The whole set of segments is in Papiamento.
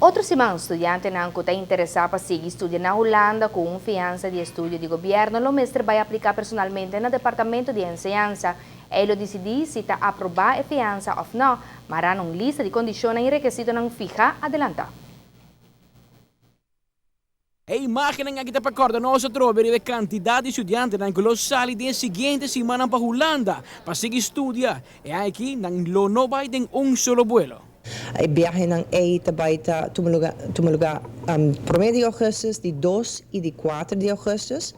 Otro siman, studiantenan ku ta interesá pa sigui studia na Hulanda ku un fiansa di estudio di gobièrnu lo mester bai apliká personalmente na Departamento di Enseñansa. Ei lo disidí si ta aprobá e fiansa òf nò, mará na un lista di kondishonnan i rekisitonan fihá adelantá. E imágennan aki ta pa kòrda nos atrobe riba e kantidat di studiantenan ku lo sali den e siguiente simannan pa Hulanda pa sigui studia. E aña aki nan lo no bai den un solo buelo. E biahenan ei ta bai ta tuma luga tuma luga promé di ougùstùs, di dos i di kuater di ougùstùs.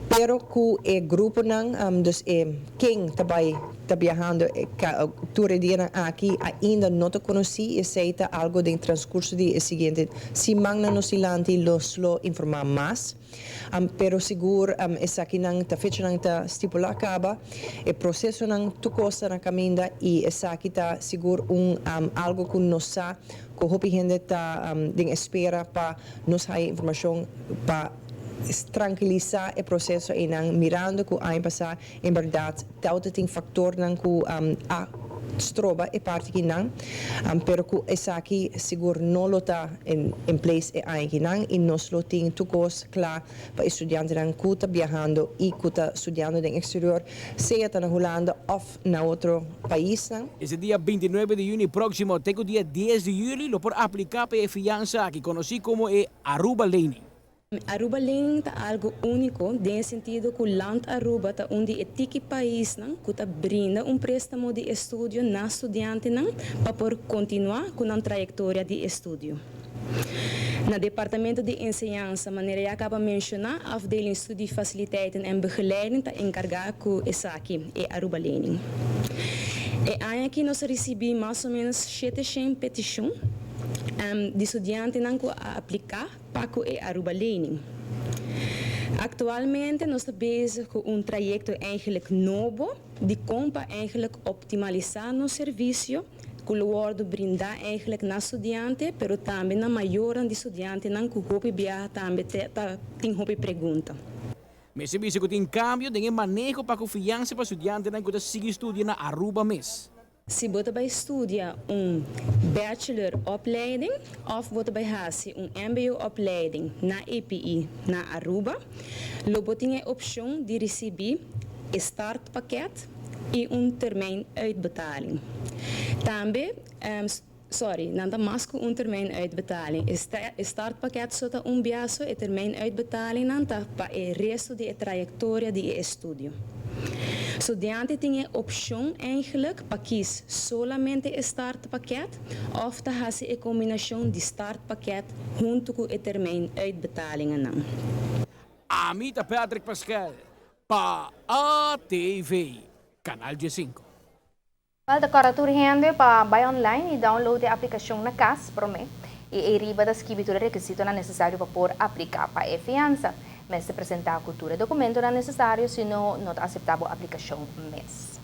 Pero ku e gruponan, dus e ken ta bai ta biahando tur e dianan aki ainda no ta konosí i esei ta algu den transkurso di e siguiente simannan nos dilanti los lo informá mas. Pero sigur esakinan ta fechanan ta stipulá kaba, e prosesonan tur kos ta na kaminda i esaki ta sigur un algu ku nos sa ku hopi hende ta den espera pa nos haya informashon pa trankilisá e proseso einan mirando ku aña pasá En berdad, tawata tin factornan cu a stroba e parti kinan, pero cu esaki sigur no lo ta in place e aña kinan y nos lo tin tur cos cla pa e studiantenan cu ta biahando y cu ta studiando den exterior, sea ta na Hulanda of na otro paisnan. Desde dia 29 di juni proximo te cu dia 10 di juli lo por aplica pa e fiansa aki conoci como e Aruba Lening. Aruba Lening ta algo úniko den e sentido ku Land Aruba ta un di e tiki paisnan ku ta brinda un préstamo di estudio na studiantenan pa por kontinuá ku nan trayektoria di estudio. Na Departamento di Enseñansa, manera ya kaba menshoná, Afdeling Studiefaciliteiten en Begeleiding ta enkargá ku esaki, e Aruba Lening. E aña aki nos a risibí mas o ménos 700 petishon di studiantenan ku a apliká. Pa ku e Aruba Lening. Aktualmente nos ta bezig ku un trayekto eigenlijk nobo di kon pa eigenlijk optimalisá nos servisio ku lo wòrdu brindá eigenlijk na studiante pero tambe na mayornan di studiantenan ku hopi biaha tambe ta tin hopi pregunta. Mester bisa ku tin kambio den e maneho pa ku fiansa pa studiantenan ku ta sigui studia na Aruba mes. Si bo ta bai studia un bachelor opleiding of bo ta bai hasi un mbo opleiding na EPI na Aruba, lo bo tin e opshon di risibí e startpakket i un termijn uitbetaling. Tambe, sorry, nan ta mas ku un termijn uitbetaling. E startpakket so ta un biaso, e termijn uitbetalingnan ta pa e resto di e trayektoria di e estudio. Studiante tin e opshon eigenlijk pa kis solamente e startpakket òf ta hasi e kombinashon di startpakket huntu ku e termijn uitbetalingennan. Ami ta Patrick Pascal pa ATV, Canal 15. Wel ta kòrda tur hende pa bai online i download e aplikashon na kas promé i ei riba ta skibi tur e rekisitonan nesesario pa por apliká pa e fiansa. Mester presentá ku tur e dokumentonan nesesario, sino no ta aseptá bo aplikashon mes.